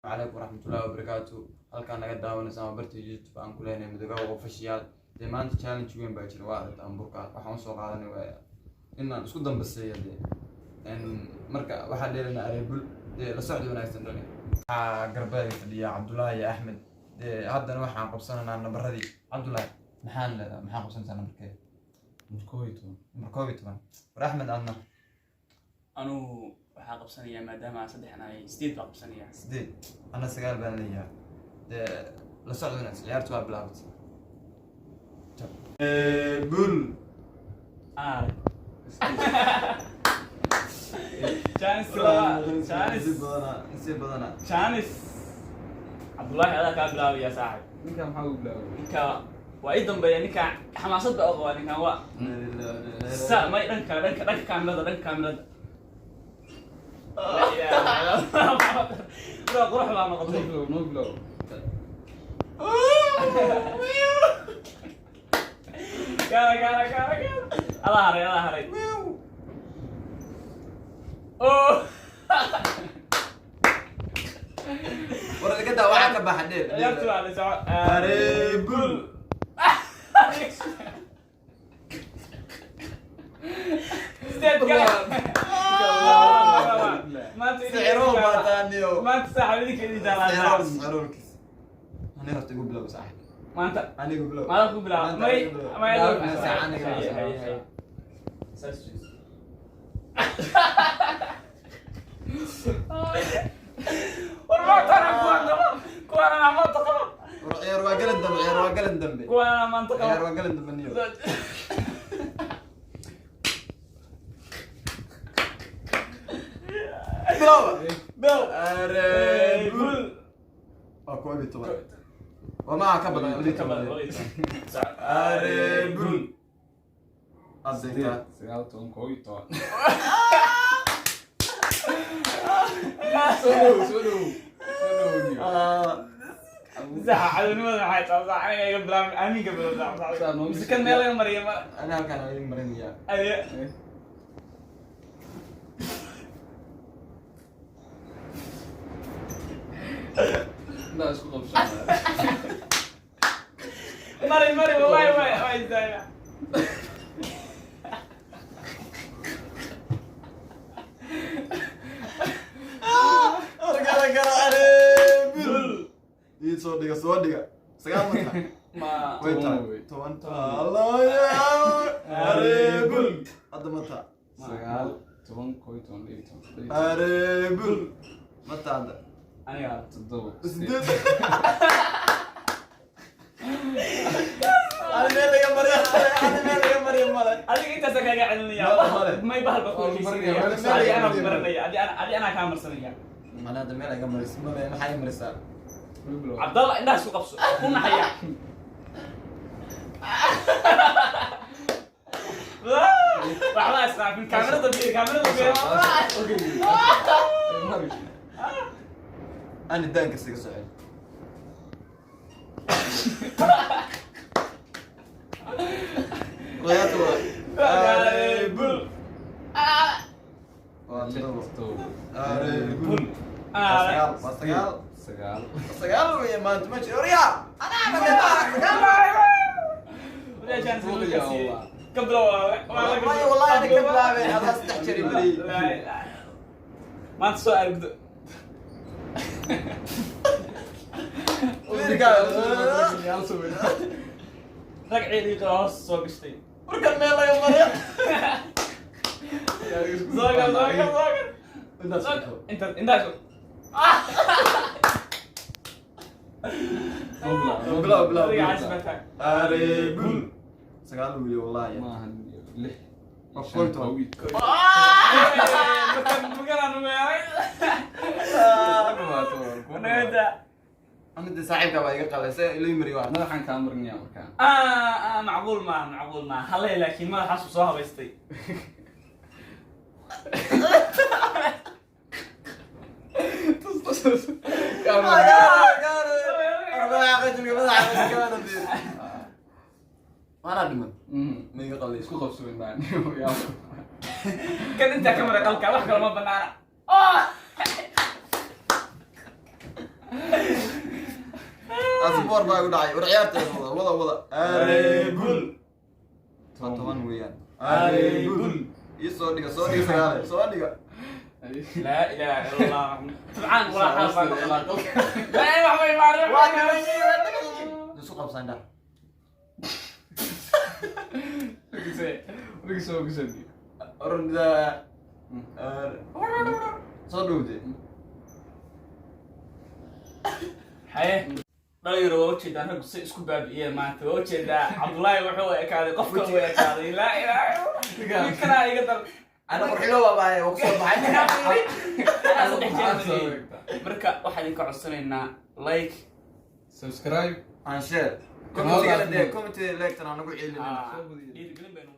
Calaykum waraxmatullahi wabarakaatu. Halkaan naga daawanaysa ama barta YouTube aan ku leenahay Midoogaha Official. Dee maanta challenge weyn baa jira, waa aragtaan burka waxaan usoo qaadanay waa inaan isku dambaseeyo. Dee marka waxaan dheelanaa areebul. Dee la socda wanaagsan dhali. Waxaa garbeega fadhiya Cabdullaahi iyo Axmed. Dee haddana waxaan qabsanaynaa nambaradii. Cabdullaahi, maxaan leedahay? Maxaan qabsanaysaa nambarkeeda? 11. Nambar 11. War Axmed, adna? Anugu waxaa qabsanayaa, maadaama aan saddex nahay, sideed baa qabsanaya. Sideed, ana sagaal baan leeyahay. Dee la socda wanaagsan, ciyaartu waa bilaabatay. Bul. Ah, chance, chance. Si badana, si badana. Chance, Cabdullaahi, adaa kaa bilaabaya, saaxib. Ninka maxaa u bilaabay? Ninka waa ii dambeeya. Ninka xamaasad baa u qabaa. Ninkan waa sa may dhanka dhanka dhanka kaamirada, dhanka kaamirada. La ilaaha illallah. Waa qurux baa noqotay. Noo bilow, noo bilow. Gaara, gaara, gaara, gaara. Adaa haray, adaa haray. Oh. War iga daa, waxaa ka baxa dheel. Ciyaartu waa la soco. Areebul. Sideed kale. Maanta Siciroo baataaniyo. Maanta saaxiib idinka idin Siciroo jaalaa. sixiroolkiis. Ani horta igu bilow, saaxib. Maanta. Anigu bilow. Maada ku bilaaba. Maanta May anigu bilow. may. Maanta anigu bilow. Hay, hay. Saas jees. War maanta anaa kuwaan qaba. Kuwaan anaa maanta qaba. War ciyaar waa galan dambe, ciyaar waa galan dambe. Kuwaan anaa maanta qaba. Ciyaar waa galan dambe niyo. Bilow. Bilow. Areebul. Waa 11. Waa maa ka badan 12. Areebul. Adeegta. 8, 9, 10, 11. Soo dhow, soo dhow, soo dhow niyo. Saxa cadownimada maxay tahay? Sax aniga iga bilaabin, aaminka bilow, sax sax. Saa noo Mise kan meel laga mariyo ma? Ani halkaan aan idin marinayaa. Aye. Intaa isku qabsanaa. Mari, mari, wallahi waa istaaga. Gala gala areebul. Ii soo dhiga, soo dhiga. Sagaal marka. Ma Way 10 tahay. wey. 10. Allah ya. Areebul. Hadda ma taa. 9, 10, 11, 12, 13. Areebul. Ma taa hadda. Aniga. 7, 8. 8. Ani meel laga mariyo, ani meel laga mariyo male. Adiga intaasa kaaga celinaya. Male, male. May bahal baa ku Waa heshiisinaya. marinaya. Adi anaa ku marinaya. Adi anaa kaa marsanaya. Mana hadda meel laga mariso male, maxay marisaa? Noo bilow. Cabdalla, indhaha isku qabso. Ku naxaya. Waxba isqaafin. Kaamirada fiiri, kaamirada fiiri. Okay. Mari. Ani daanka siga socon. Qoyaatu waa. Areebul. Waa 7. 7. Areebul. Waa sagaal, waa sagaal. 9. Waa sagaal weeye maanta ma jiro. Waryaa! Anaa ma sagaal. Ka bilow, waa la Maya, wallahi ana ka bilaabay, adaa saddex jeer i mariyey. Maanta soo argudo. Rag ciidii qaba hoos soo gashtay. Warkan meel laga mariyo. Soo gal, soo gal, soo gal. Intaas soo. Inta intaas. Bilow, bilow. Adiga caajis baa tahay. Areebul. Sagaal weeye wallahi. Maahan 6. Waa 11. Markaan maganaan weeray. Nagada. Anida saaxiibka baa iga qalay, se ilo mariyo waa. Madaxaan kaa marinaya markaan. Ah, macquul maaha, macquul maaha. Halley, laakiin madaxaas uu soo habaystay. Maanaa dhiman ma iga qalay. Isku qabso indhaan. Kan intaa ka mara qalka, wax kale ma banaana. Oh! Four baa igu dhacay. War ciyaarta wada wada wada. Areebul. Waa 10 weeyaan. Areebul. Ii soo dhiga, soo dhiga sagaal, soo dhiga. Laa ilaaha illa Allah. Tabcaan walaa xaal baan noqdaa. Laa wax way maareen. Waa dhigan, waa dhigan. Isu qabsan dhah. Ogse. Orda. Soo dhowde. Haye. Dhalinyaro, waa ujeedaa raggu say isku baabi'iyeen maanta. Waa ujeedaa Cabdullaahi wuxuu ekaaday qofkan uu ekaaday. Laa ilaaha illa Allah. Ninkanaa iga dar. Ana qurxilo baa bahay, waa kusoo baxay. Anaa saddex jeer mariyey. Marka waxaan idinka codsanaynaa like, Subscribe. And share. Commentiga dee, commentiga like-tana nagu ceelin. Dhiirigelin baynu.